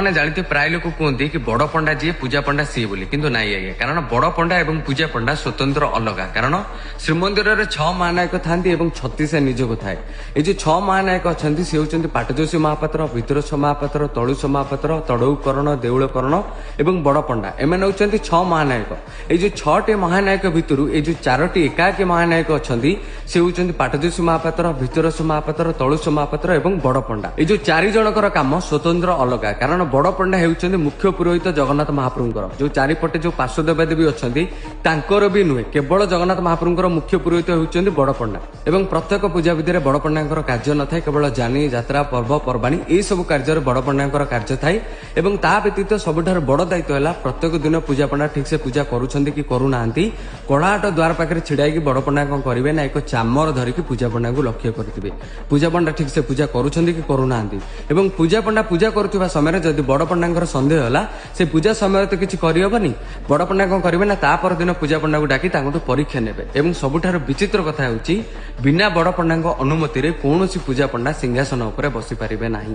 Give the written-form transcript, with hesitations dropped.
ମାନେ ଜାଣିଥିବେ, ପ୍ରାୟ ଲୋକ କୁହନ୍ତି କି ବଡ ପଣ୍ଡା ଯିଏ, ପୂଜା ପଣ୍ଡା ସିଏ ବୋଲି। କିନ୍ତୁ ନାଇଁ ଆଜ୍ଞା, କାରଣ ବଡ ପଣ୍ଡା ଏବଂ ପୂଜା ପଣ୍ଡା ସ୍ୱତନ୍ତ୍ର ଅଲଗା। କାରଣ ଶ୍ରୀମନ୍ଦିରରେ 6 ମହାନାୟକ ଥାନ୍ତି ଏବଂ 36 ନିଯୋଗ ଥାଏ। ଏଇ ଯୋଉ 6 ମହାନାୟକ ଅଛନ୍ତି, ସେ ହେଉଛନ୍ତି ପାଟଯୋଶୀ ମହାପାତ୍ର, ଭିତରଛ ମହାପାତ୍ର, ତଳୁଷ ମହାପାତ୍ର, ତଡ଼ଉକରଣ, ଦେଉଳକରଣ ଏବଂ ବଡ ପଣ୍ଡା। ଏମାନେ ହେଉଛନ୍ତି 6 ମହାନାୟକ। ଏଇ ଯୋଉ 6ଟି ମହାନାୟକ ଭିତରୁ ଏଇ ଯୋଉ 4ଟି ଏକାକୀ ମହାନାୟକ ଅଛନ୍ତି, ସେ ହେଉଛନ୍ତି ପାଟଯୋଶୀ ମହାପାତ୍ର, ଭିତରଛ ମହାପାତ୍ର, ତଳୁଷ ମହାପାତ୍ର ଏବଂ ବଡ ପଣ୍ଡା। ଏଇ ଯୋଉ 4 ଜଣଙ୍କର କାମ ସ୍ୱତନ୍ତ୍ର ଅଲଗା। କାରଣ ବଡ ପଣ୍ଡା ହେଉଛନ୍ତି ମୁଖ୍ୟ ପୁରୋହିତ ଜଗନ୍ନାଥ ମହାପ୍ରଭୁଙ୍କର। ଯୋଉ ଚାରିପଟେ ଯୋଉ ପାର୍ଶ୍ୱ ଦେବାଦେବୀ ଅଛନ୍ତି, ତାଙ୍କର ବି ନୁହେଁ, କେବଳ ଜଗନ୍ନାଥ ମହାପ୍ରଭୁଙ୍କର ମୁଖ୍ୟ ପୁରୋହିତ ହେଉଛନ୍ତି ବଡ ପଣ୍ଡା। ଏବଂ ପ୍ରତ୍ୟେକ ପୂଜା ବିଧିରେ ବଡ ପଣ୍ଡାଙ୍କର କାର୍ଯ୍ୟ ନଥାଏ। କେବଳ ଯାନି ଯାତ୍ରା, ପର୍ବପର୍ବାଣୀ, ଏଇ ସବୁ କାର୍ଯ୍ୟରେ ବଡ ପଣ୍ଡାଙ୍କର କାର୍ଯ୍ୟ ଥାଏ। ଏବଂ ତା ବ୍ୟତୀତ ସବୁଠାରୁ ବଡ ଦାୟିତ୍ୱ ହେଲା, ପ୍ରତ୍ୟେକ ଦିନ ପୂଜା ପଣ୍ଡା ଠିକ ସେ ପୂଜା କରୁଛନ୍ତି କି କରୁନାହାନ୍ତି, କଳାହାଟ ଦ୍ୱାର ପାଖରେ ଛିଡା ହେଇକି ବଡ ପଣ୍ଡା କଣ କରିବେ ନା, ଏକ ଚାମର ଧରିକି ପୂଜା ପଣ୍ଡାଙ୍କୁ ଲକ୍ଷ୍ୟ କରିଥିବେ, ପୂଜା ପଣ୍ଡା ଠିକ ସେ ପୂଜା କରୁଛନ୍ତି କି କରୁନାହାନ୍ତି। ଏବଂ ପୂଜା ପଣ୍ଡା ପୂଜା କରୁଥିବା ସମୟରେ ଯଦି ବଡ ପଣ୍ଡାଙ୍କର ସନ୍ଦେହ ହେଲା, ସେ ପୂଜା ସମୟରେ ତ କିଛି କରିହବନି, ବଡ ପଣ୍ଡା କଣ କରିବେ ନା, ତା ପରଦିନ ପୂଜା ପଣ୍ଡାକୁ ଡାକି ତାଙ୍କଠୁ ପରୀକ୍ଷା ନେବେ। ଏବଂ ସବୁଠାରୁ ବିଚିତ୍ର କଥା ହେଉଛି, ବିନା ବଡ ପଣ୍ଡାଙ୍କ ଅନୁମତିରେ କୌଣସି ପୂଜା ପଣ୍ଡା ସିଂହାସନ ଉପରେ ବସି ପାରିବେ ନାହିଁ।